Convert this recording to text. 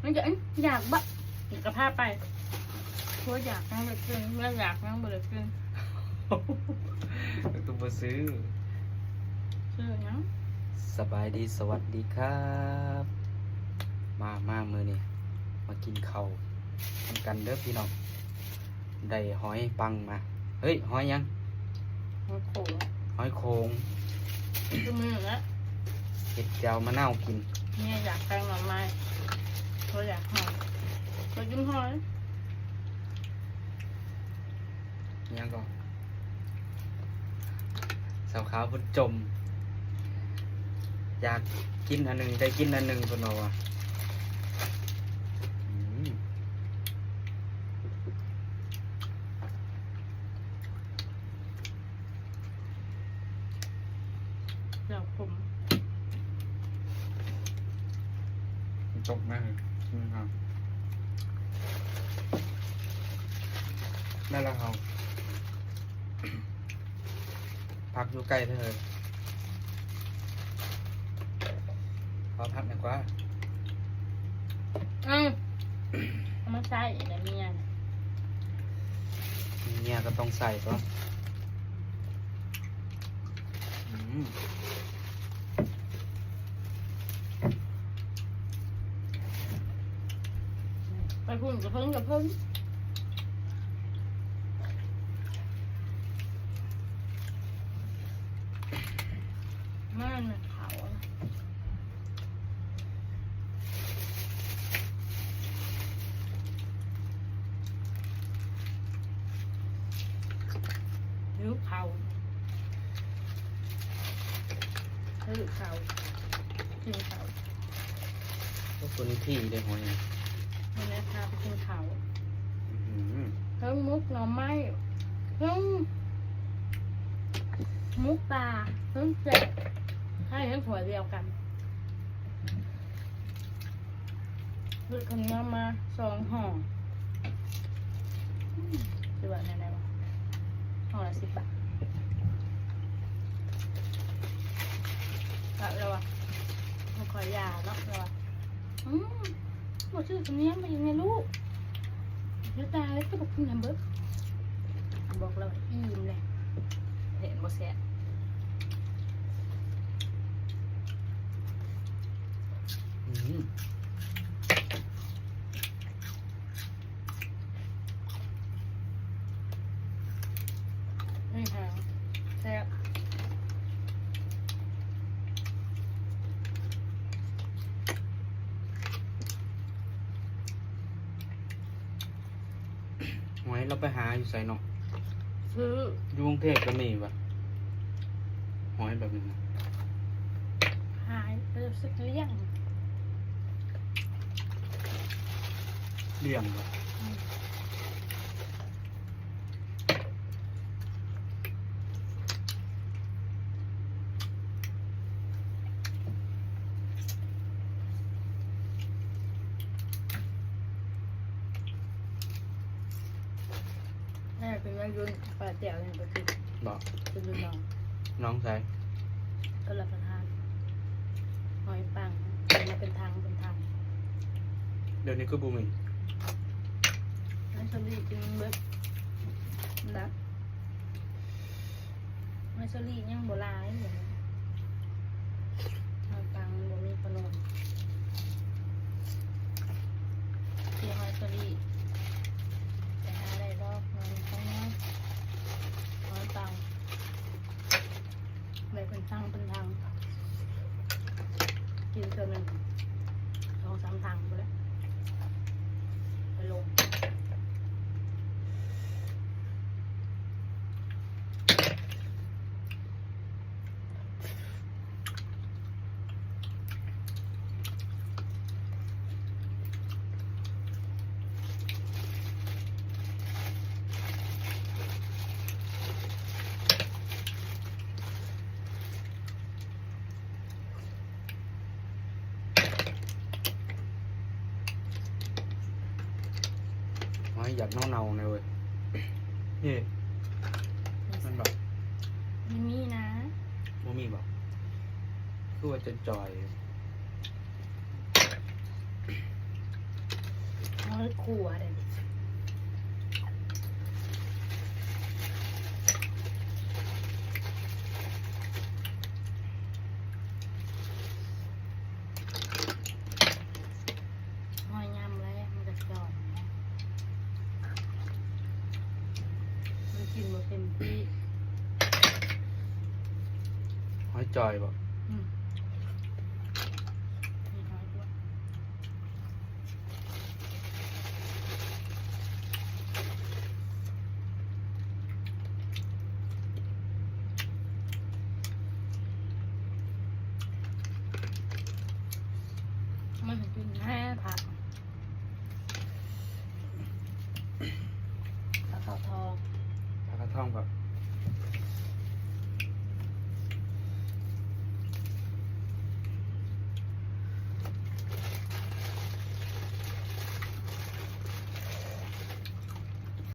ມັນຈະ ອື ຢາກບະ ກະພາໄປ ຜົວຢາກຫຍັງໄດ້ກິນ ເມຍຢາກຫຍັງບໍ່ໄດ້ກິນ ກໍບໍ່ຊື້ ຊື້ຫຍັງ? ສະບາຍດີ ສະຫວັດດີຄັບ ມາ ມາ ມື້ນີ້ມາກິນເຂົ້ານຳກັນເດີພີ່ນ້ອງ. ໄດ້ຫອຍປັງມາ ເຮີ້ຍ ຫອຍຫຍັງ? ຫອຍໂຂງ ຫອຍໂຂງ ຄືມື້ນັ້ນແຫຼະ ເຮັດແຈ່ວມະນາວກິນ. ເມຍຢາກແກງໜໍ່ໄມ້ ບໍ່ຢາກຫອຍ ບໍ່ກິນຫອຍ. ຫຍັງກໍ ສາວຂາວເພິ່ນຈົ່ມ ຢາກກິນອັນໜຶ່ງ ໄດ້ກິນອັນໜຶ່ງ ເພິ່ນເວົ້າວ່າ ອືມ ແຈ່ວຂົມ ມັນຕົກມາ ອືມ ນັ້ນລະເຮົາ ຜັກຢູ່ໃກ້ເດີ ຂໍຜັກໜ້ອຍກວ່າ ອືມ ເອົາມາໃສ່ແລ້ວເມຍ ເມຍກໍຕ້ອງໃສ່ຕົວະ ອືມ. ໄປພຸ້ນກະເພິ່ນກະເພິ່ນ ມານະເຂົາ ຫິວເຂົ້າ ຫິວເຂົ້າ ກິນເຂົ້າ. ໂອ້ ຕົວນີ້ຖີ່ເດ້ຫອຍ ມື້ນີ້ພາໄປກິນເຂົ້າ ອື ເທິງໝົກໜໍ່ໄມ້ ເທິງໝົກປາ ເທິງແຈ່ວ ໃຫ້ທັງຖ້ວຍດຽວກັນ ຊື້ເຂົ້າໜຽວມາສອງຫໍ່ ອືມ ຊິວ່າແນວໃດວະ ຫໍ່ລະສິບບາດ ລາວວ່າ ບໍ່ຄ່ອຍຢາກເນາະ ລາວວ່າ ອືມ ບໍ່ຊື້ເຂົ້າໜຽວມາອີກແນ່ລູກ ດຽວຕາຍ ກໍບໍ່ກິນນຳເບິດ ບອກລາວວ່າອີ່ມແລ້ວ ເຫັນບໍ່ແຊບ ອືມ. ນີ້ຫາ ແຊບ ຫອຍລາວໄປຫາຢູ່ໃສເນາະ? ຊື້ ຢູ່ກຸງເທບກໍມີວະ ຫອຍແບບນີ້ນະ ຫາຍ ເອີ ຊື້ລ້ຽງ ລ້ຽງບໍ່? ອືມ. ແມ່ເປັນວັຍລຸ້ນ ປາແຈ່ວນີ້ບໍ່ກິນ ບໍ່ ກິນຢູ່ໜອງ ໜອງໃສ? ຊົນລະປະທານ ຫອຍປັງ ເປັນຖັງ ເປັນຖັງ ດຽວນີ້ຄືບໍ່ມີ ໄມຊອຣີກິນເບິດນະ ໄມຊອຣີຍັງບໍ່ຫຼາຍ ຫອຍປັງບໍ່ມີຂະໜົມ ທີ່ຫອຍຊອຣີ ໄປຫາໄດ້ດອກ ໜ້ອຍ ຂອງນ້ອຍ ຫອຍປັງ ໄດ້ເປັນຖັງເປັນຖັງ ກິນເທື່ອໜຶ່ງສອງສາມຖັງພຸ້ນແຫຼະ ໄປລົງ ຫອຍຢາກເນົ່າໆ ແນ່ເວີຍ ນີ້ ແມ່ນບໍ່? ບໍ່ມີນະ ບໍ່ມີບໍ່? ຄືວ່າຈະຈ່ອຍ ເ ຄົວເດ້ ຫອຍຍາມແລງມັນກະຈ່ອຍນະ ມັນກິນບໍ່ເຕັມທີ່. ຫອຍຈ່ອຍບໍ? ອືມ ມີຫອຍດ້ວຍ. ມັນກິນແທ້ຜັກ ຜັກຂາວທອງ ຜັກຂາວທອງແບບ